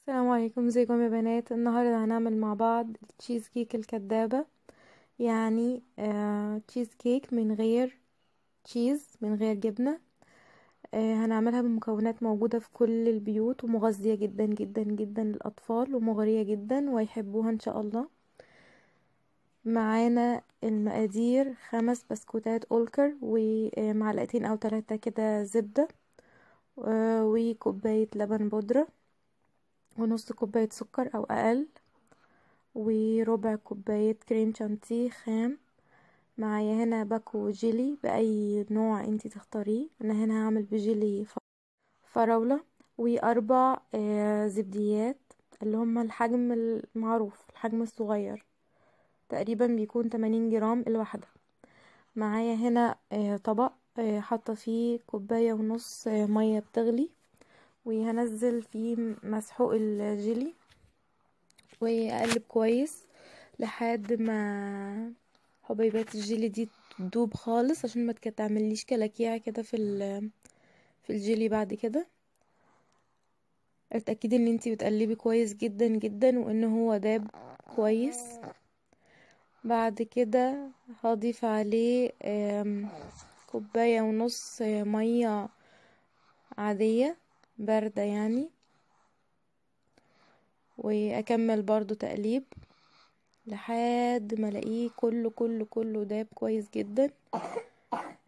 السلام عليكم، ازيكم يا بنات؟ النهارده هنعمل مع بعض التشيز كيك الكدابة، يعني تشيز كيك من غير cheese، من غير جبنة. هنعملها بمكونات موجودة في كل البيوت ومغذية جدا جدا جدا للأطفال ومغرية جدا ويحبوها ان شاء الله. معانا المقادير: 5 بسكوتات أولكر ومعلقتين او 3 كده زبدة، وكوباية لبن بودرة، ونص كوباية سكر او اقل، وربع كوباية كريم شانتيه خام. معايا هنا باكو جيلي باي نوع انتي تختاريه، انا هنا هعمل بجيلي فراولة، و4 زبديات اللي هما الحجم المعروف، الحجم الصغير تقريبا بيكون 80 جرام الواحدة. معايا هنا طبق حاطة فيه كوباية ونص مية بتغلي، وهنزل فيه مسحوق الجيلي واقلب كويس لحد ما حبيبات الجيلي دي تدوب خالص، عشان ما تعمليش كلاكيع كده في الجيلي بعد كده. اتاكدي ان انتي بتقلبي كويس جدا جدا وان هو داب كويس. بعد كده هضيف عليه كوباية ونص مية عادية باردة يعني، واكمل برضو تقليب لحد ما الاقيه كله كله كله داب كويس جدا.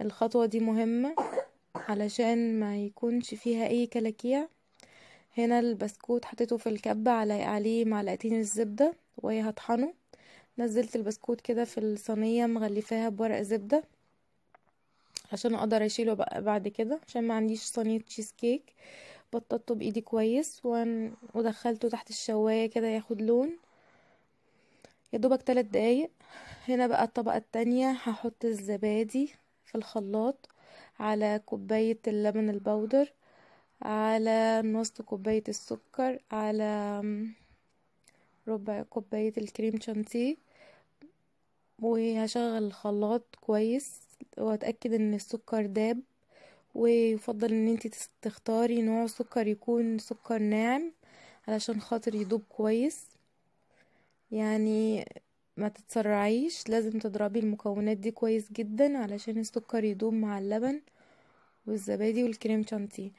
الخطوة دي مهمة علشان ما يكونش فيها اي كلاكيع. هنا البسكوت حطيته في الكبة، عليه معلقتين الزبدة وهطحنه. نزلت البسكوت كده في الصينية مغلفاها بورق زبدة عشان اقدر اشيله بعد كده، عشان ما عنديش صينية تشيز كيك. بططته بايدي كويس ودخلته تحت الشوايه كده ياخد لون، يا دوبك 3 دقايق. هنا بقى الطبقة التانية هحط الزبادي في الخلاط على كوباية اللبن البودر، على نص كوباية السكر، على ربع كوباية الكريم شانتيه، وهشغل الخلاط كويس واتاكد ان السكر داب. ويفضل ان انتي تختاري نوع سكر يكون سكر ناعم علشان خاطر يدوب كويس، يعني ما تتسرعيش، لازم تضربي المكونات دي كويس جدا علشان السكر يدوب مع اللبن والزبادي والكريم شانتيه.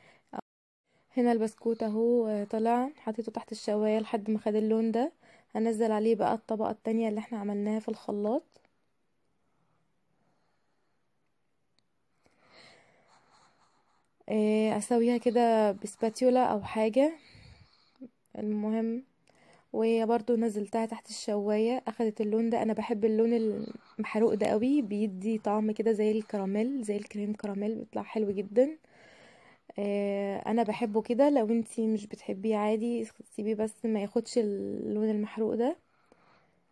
هنا البسكوت اهو طلع، حطيته تحت الشوايه لحد ما خد اللون ده. هنزل عليه بقى الطبقة التانية اللي احنا عملناها في الخلاط. اسويها كده بسباتيولا او حاجة، المهم. وبرضو نزلتها تحت الشوايه اخدت اللون ده. انا بحب اللون المحروق ده قوي، بيدي طعم كده زي الكراميل، زي الكريم كراميل، بيطلع حلو جدا. انا بحبه كده. لو انتي مش بتحبيه عادي سيبيه، بس ما ياخدش اللون المحروق ده،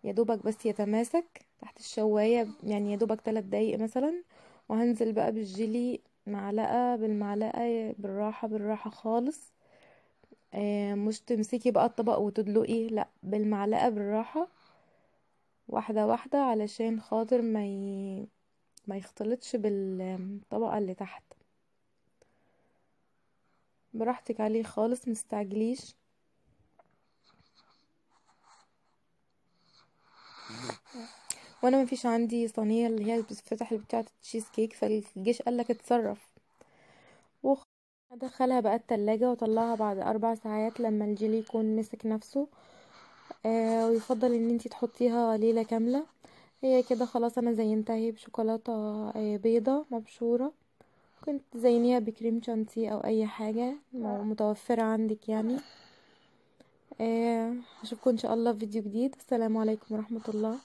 يا دوبك بس يتماسك تحت الشوايه، يعني يا دوبك 3 دقايق مثلا. وهنزل بقى بالجيلي معلقه بالمعلقه، بالراحة بالراحة خالص. مش تمسكي بقى الطبق وتدلقي، لا، بالمعلقه بالراحة، واحدة واحدة، علشان خاطر ما يختلطش بالطبقه اللي تحت. براحتك عليه خالص، مستعجليش. وانا مفيش عندي صينية اللي هي بتتفتح اللي بتاعه التشيز كيك، فالجيش قالك اتصرف. ادخلها بقى التلاجة واطلعها بعد 4 ساعات لما الجيلي يكون مسك نفسه. ويفضل ان انتي تحطيها ليلة كاملة. هي كده خلاص، انا زينتها بشوكولاته بيضة مبشوره، كنت تزينيها بكريم شانتيه او اي حاجة متوفرة عندك يعني. اشوفكم ان شاء الله في فيديو جديد. السلام عليكم ورحمة الله.